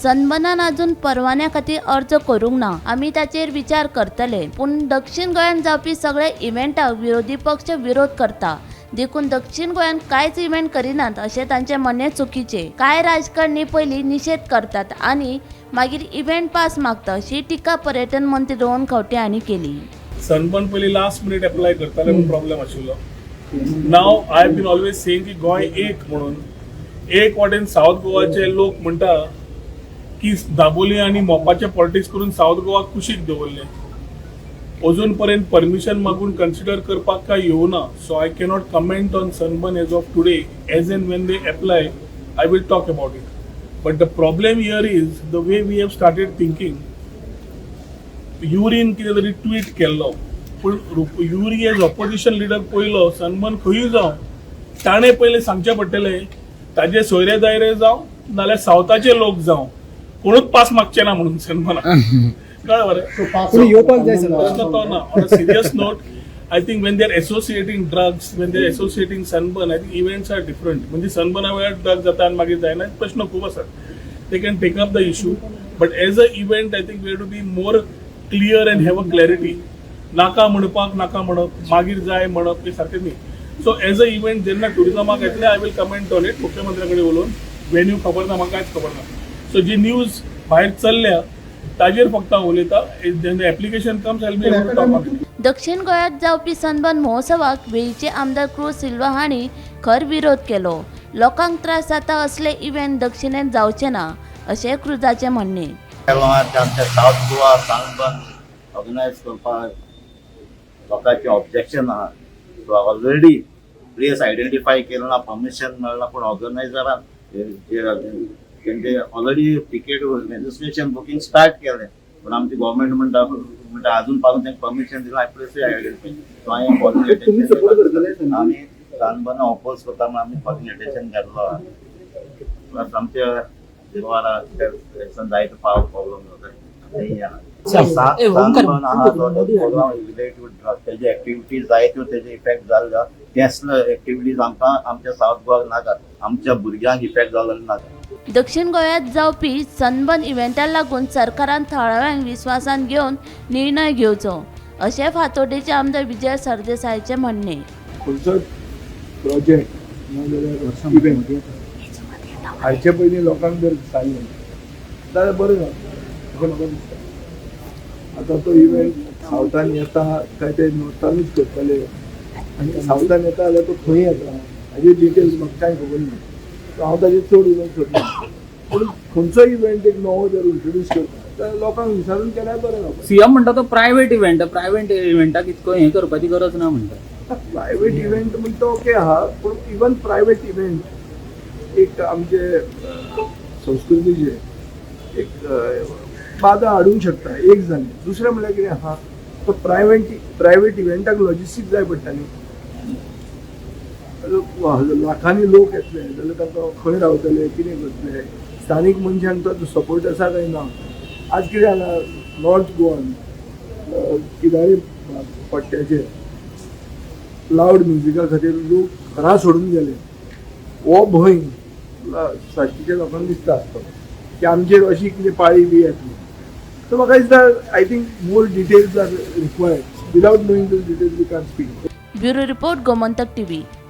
सनबर्नान अजून परवान्या खातीर अर्ज करूंक ना. आमी ताचेर विचार करतले. पूण दक्षीण गोंयांत जावपी सगळ्या इव्हेंटाक विरोधी पक्ष विरोध करता, देखून दक्षीण गोंयांत कांयच इव्हेंट करिनात अशें तांचें म्हणणें चुकीचें. कांय राजकारणी पयलीं निशेध करतात आनी मागीर इव्हेंट पास मागता, अशी टिका पर्यटन मंत्री रोहन खंवटे हांणी केली. सनबर्न पयलीं लास्ट मिनीट अप्लाय करताले म्हणून प्रॉब्लेम आशिल्लो. Now I have been always saying की गोंय एक म्हणून. एक वाटेन सावथ गोवाचे लोक म्हणटा की दाबोली आनी मोपाचे पॉलिटिक्स करून सावथ गोवा कुशीक दवरले. अजून पर्यंत परमिशन मागून कन्सिडर करपाक काय येवना. So I cannot comment on sunburn as of today. As and when they apply, I will talk about it. But the problem here is the way we have started thinking. Urine कितें तरी tweet केल्लो, पूण Yuri as opposition leader पयलो sunburn खंयूय जावं, ताणें पयलें सांगचें पडटलें, ताजे सोयरे दायरे जावं नाल्यार सावथाचे लोक जावं, कोणूच पास मागचे ना म्हणून सनबर्नाक. कळ्ळें मरे? पूण येवपाक जाय सर. प्रश्न तो ना. On a serious note, I think when they are associating drugs, when they are associating sunburn, I think events are different. म्हणजे सनबर्ना वेळार ड्रग जाता आनी मागीर जायना, प्रश्न खूब आसात. They can take up the issue, but as a event, I think we have to be more clear and have a clarity. नाका म्हणपाक नाका म्हणप, मागीर जाय म्हणप, हे सारकें न्ही. सो एज अ इव्हेंट जेन्ना टुरिझमाक येतले, I will comment on it. मुख्यमंत्र्या कडेन उलोवन, वेन्यू खबर ना, म्हाका कांयच खबर ना. सो जी न्यूज भायर चल्ल्या ताजेर फक्त हांव उलयता. Application comes, I'll be able to talk on it. दक्षिण गोंयांत जावपी सनबर्न महोत्सवाक वेळीचे आमदार क्रूज सिल्वा हांणी खर विरोध केलो. लोकांक त्रास जाता असले इव्हेंट दक्षिणेंत जावचे ना, अशें क्रुजाचें म्हणणें. आमच्या सावथ गोवा सनबर्न ऑर्गनायज करपाक लोकांचें ऑब्जेक्शन आहा. सो ऑलरेडी प्लेस आयडेंटिफाय केलें ना, परमिशन मेळना, पूण ऑर्गनायझरान तेंचे already ticket registration booking start केलें, पूण आमची गव्हर्मेंट म्हणटा अजून पासून तांकां परमिशन दिलां, प्लेसूय आयडेंटिफाय. सो हांवें कॉलिंग तुमी सपोर्ट करतले सनबर्न? आमी सनबर्न ऑपोज करता म्हणून आमी कॉलिंग अटेन्शन घातलो आहा. प्लस आमच्या जिरवारा जायते पाव प्रॉब्लेम जाता तेय आहा. सनबर्न आहा तो प्रोग्राम रिलेटेड विथ ड्रग, तेजे एक्टिविटीज जायत्यो तेजे इफेक्ट जाल्ले. तेसले एक्टिविटीज आमकां आमच्या सावथ गोवाक नाका, आमच्या भुरग्यांक इफेक्ट जाल्लो नाका. दक्षिण गोंयांत जावपी सनबर्न इव्हेंटाक लागून सरकारान थळाव्यांक विस्वासांत घेवन निर्णय घेवचो, अशें फातोर्डेचे आमदार विजय सरदेसायाचें म्हणणें. खंयचोय प्रोजेक्ट नाजाल्यार इव्हेंट हाडचे पयलीं लोकांक जर सांगलें जाल्यार बरें जाता अशें म्हाका दिसता. आतां तो इव्हेंट सावथान येता काय ते नॉर्थानूच करतले आनी सावथान येता जाल्यार तो खंय येता, हाजे डिटेल्स म्हाका कांय खबर ना. सो हांव ताजेर चड उलोवंक सोदना. पूण खंयचोय इव्हेंट एक नवो जर इंट्रोड्यूस करता जाल्यार लोकांक विचारून केल्यार बरें जाता. सीएम म्हणटा तो प्रायव्हेट इव्हेंट, प्रायव्हेट इव्हेंटाक इतको हें करपाची गरज ना म्हणटा. प्रायव्हेट इव्हेंट म्हणटा तो ओके आहा, पूण इवन प्रायव्हेट इव्हेंट एक आमचे संस्कृतीचे एक बादा हाडूंक शकता. एक जालें. दुसरें म्हणल्यार कितें आहा, तो प्रायव्हेट इव्हेंटाक लॉजिस्टीक जाय पडटा न्ही. लाखांनी लोक येतले जाल्यार तांकां खंय रावतले, कितें करतले, स्थानीक मनशांक तो सपोर्ट आसा काय ना? आज कितें जाला, नॉर्थ गोवान किनारे पट्ट्याचेर लावड म्युजिका खातीर लोक घरा सोडून गेले. हो भंय साश्टीच्या लोकांक दिसता आसतलो की आमचेर अशी कितें पाळी बी येतली. सो म्हाका दिसता, I think more details are required. Without knowing those details we can speak. Bureau report, Gomantak TV.